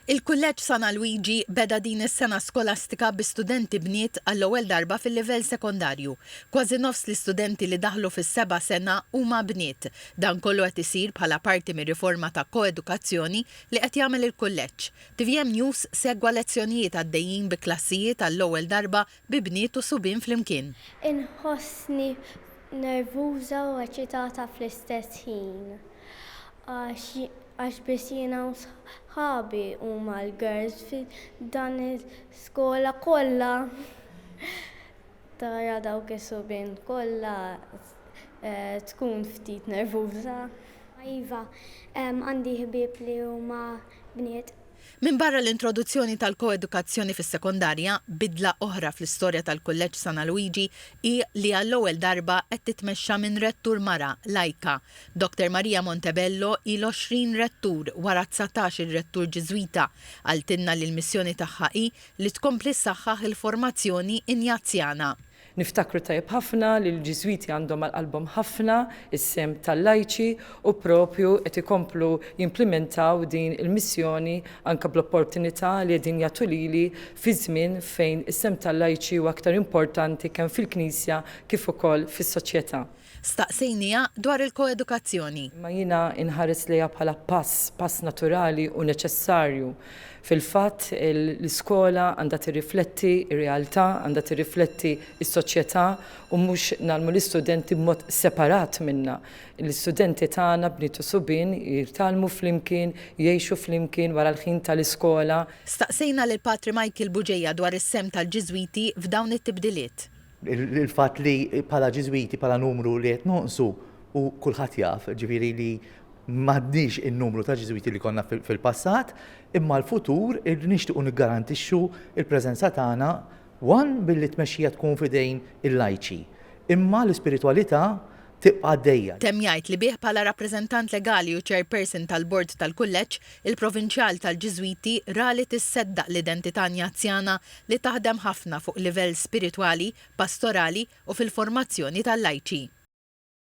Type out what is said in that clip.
Il-Kulleġġ San Alwiġi beda din is-sena skolastika bi studenti bniet għall-ewwel darba fil-livell sekondarju. Kważi nofs l-istudenti li daħlu fis-seba' sena huma bniet. Dan kollu qed isir bħala parti mir-riforma ta' koedukazzjoni li qed jagħmel il-Kulleġġ. Tvm News segwa lezzjonijiet għaddejjin bi klassijiet għall-ewwel darba bi bniet u subien flimkien. Inħossni nervuża u eċitata fl-istess ħin għax għax biss jiena u sħabi huma l-girls fi dan il-skola kollha. Tara dawk is-subien kollha tkun ftit nervuża. Iva, għandi ħbieb li huma bniet. Minbarra l-introduzzjoni tal-koedukazzjoni fis-sekondarja, bidla oħra fl-istorja tal-Kulleġġ San Alwiġi hi li għall-ewwel darba qed titmexxa minn rettur mara, lajka. Dottor Maria Montebello hi l-20 rettur wara dsatax-il rettur Ġiżwita. Qaltilna li l-missjoni tagħha hi li tkompli ssaħħaħ il-formazzjoni Injazjana. Niftakru tajjeb ħafna li l-Ġiżwiti għandhom għal qalbhom ħafna s-sehem tal-lajċi u proprju qed ikomplu jimplimentaw din il-missjoni anke bl-opportunità li qegħdin jagħtu lili fi żmien fejn is-sehem tal-lajċi huwa aktar importanti kemm fil-Knisja kif ukoll fis-soċjetà. Staqsejniha dwar il-koedukazzjoni. Imma jiena nħares lejha bħala pass, pass naturali u neċessarju. Fil-fatt, l-iskola għandha tirrifletti r-realtà, għandha tirrifletti s-soċjetà u mhux ngħallmu l-istudenti b'mod separat minnha. L-istudenti tagħna, bniet u subien, jitgħallmu flimkien, jgħixu flimkien wara l-ħin tal-iskola. Staqsejna lil Patri Michael Bugeja dwar is-sehem tal-Ġiżwiti f'dawn it-tibdiliet. Il-fatt li bħala Ġiżwiti, bħala numru li qed nonqsu u kulħadd jaf, ġifieri li m'għadniex in-numru ta' Ġiżwiti li konna fil-passat, imma l-futur nixtiequ niggarantixxu l-preżenza tagħna one billi t-tmexxija tkun f'idejn il-lajċi, imma l-ispiritwalità tibqa' għaddejja. Temm jgħid li bih bħala rappreżentant legali u chairperson tal-Bord tal-Kulleġġ, il-Provinċjal tal-Ġiżwiti ra li tisseddaq l-identità Njazjana li taħdem ħafna fuq livell spiritwali, pastorali u fil-formazzjoni tal-lajċi.